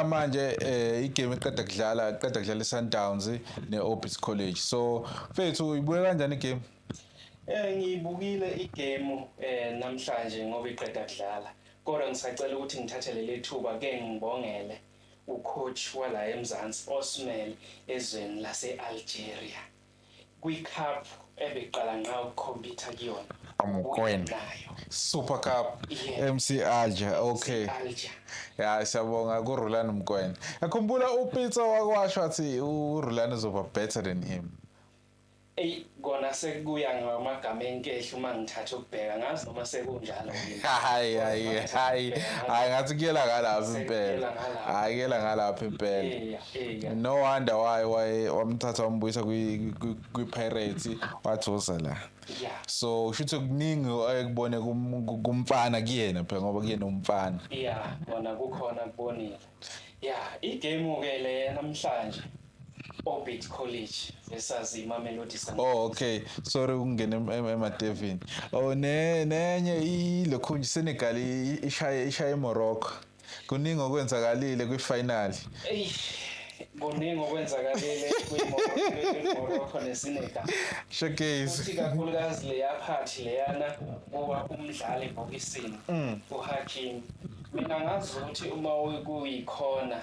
Njengamanje igame iqeda kudlala iSundowns neOrbit College. So mfethu, uyibuke kanjani igame? Ngiyibukile igame namhlanje ngoba iqeda kudlala. Kodwa ngisacela ukuthi ngithathe leli thuba ke ngibongele ucoach wala eMzansi osimele ezweni lase-Algeria kwi-cup ebeqala nqa ukucompete kuyona. Mokwena. Nayo. Super Cup. Yeah. MC Alger, okay. Alger. Ya, siyabonga kuRulani Mokwena. Yakhumbula uPitso wakwasho wathi uRulani uzoba better than him. Ey, kona sekuya ngamagama enkehli uma ngithatha ukubheka, ngazi noma sekunjalo yini. Hayi, hayi, hayi hayi, ngathi kuyela ngalapho impela. Sekuyela ngalapho. Hayi, kuyela ngalapho impela. Eya. No wonder why wamthatha wambuyisa kwi Pirates, wathi uza la. So shuthe kuningi ayekubone kumfana kuyena phela, ngoba kuyena umfana. Ya, kona kukhona kubonile. Ya, igame ke le namhlanje, Orbit College versus iMamelodi Sundowns. Oh okay, sorry ukungena emadevini. Oh, ne nenye ilokhunje Senegal ishaye iMorocco. Kuningi okwenzakalile kwifinal. Ey, kuningi okwenzakalile kwi-Morocco neSenegal. Showcase. Futhi kakhulukazi leya phathi leyana kuwa umdlali ebhokisini, uHakim. Mina ngazi ukuthi uma kuyikhona